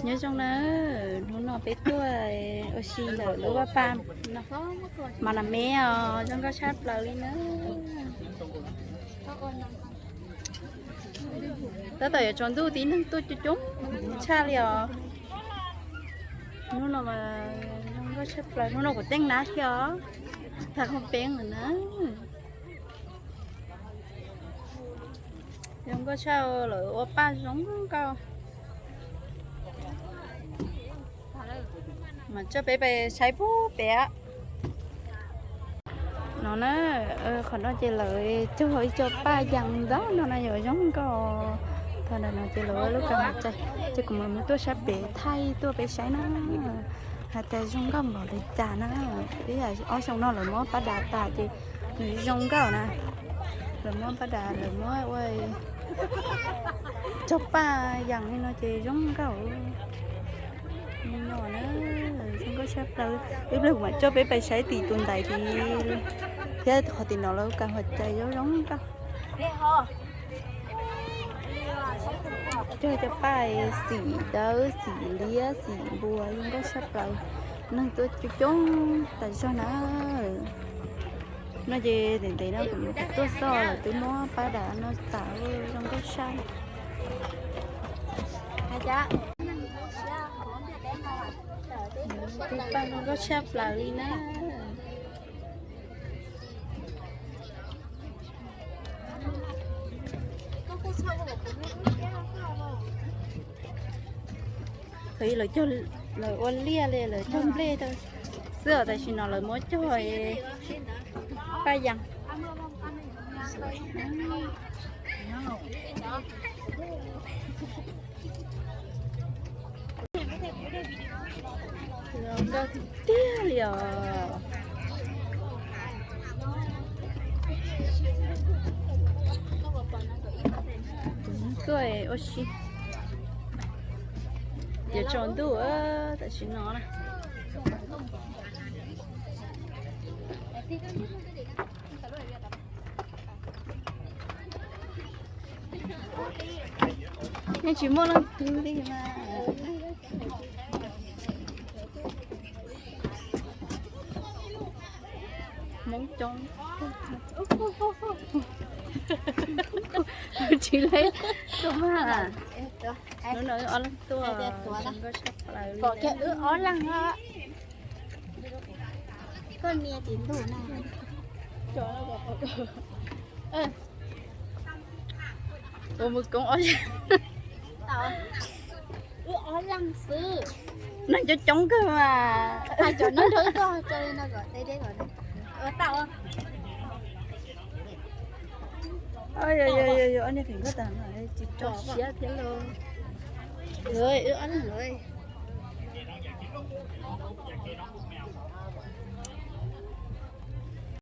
Nyob zoo na, hnub no peb tuaj ua si ntawm lub vaj paj no, mas nas me os, zoo nkauj tshaj plaws li na. Tab tom yuav tsaus ntuj, tib neeg tuaj coob coob tshaj li os. Hnub no mas zoo nkauj tshaj plaws, hnub no kuv teej nab thiab os, tag qhov peeb lawm na. Zoo nkauj tshaj, lawv ua paj zoo nkauj. Mas coj peb pais saib pub pem no na. Qhov no ces lawv cog ib co paj yas ntau no na, yog zoo nkauj. Thaum ntawm no ces lawv lub kaw hauv tsev, ces kuv mam mus tuaj sab pem thaij tuaj peb saib na, hais tias zoo nkauj npaum li cas na. Ib yam ob xyoo no lawv muab paj das tas ces nws zoo nkauj na. Lawv muab paj das, lawv muab ua cog paj yas li no ces zoo nkauj li no na. Zoo nkauj tshaj plaws. Ib pliag kuv mam coj peb pais saib tim tus ntaiv thiab, qhov tim no lawv kaw hauv tsev zoo zoo nkauj. Cog cov paj xim dawb, xim liab, xim npua, zoo nkauj tshaj plaws. Neeg tuaj coob coob tas zog na. No ces ntev ntev no kuv mus tuaj xoj lawm, twb muab paj das no tas, zoo nkauj tshaj. Paj zoo nkauj tshaj plaws li na. Thaum ub lawv cog, lawv ua liaj li, lawv cog nplej rau xwb os, tam sim no lawv muab cog paj yas. Zoo nkauj tiag tiag li os. Tuaj ua si, yuav tsaus ntuj tam sim no na. Yeej tsis muaj leej twg li mas. Hmoob coob. Tsis le, tuaj mas. Hnub no wb ob leeg tuaj, zoo nkauj tshaj plaws li. Pom kiag wb ob leeg os. Koj nias tim ntug na. Ua mus koob ob leeg. Wb ob leeg xwb. Neeg coob coob kawg mas. Hais cov no nrog wb tuaj, ua tau. Yog yog yog, ob niag feem nkauj tag no tsis tso siab thiab lauj. Wb ob leeg lawm.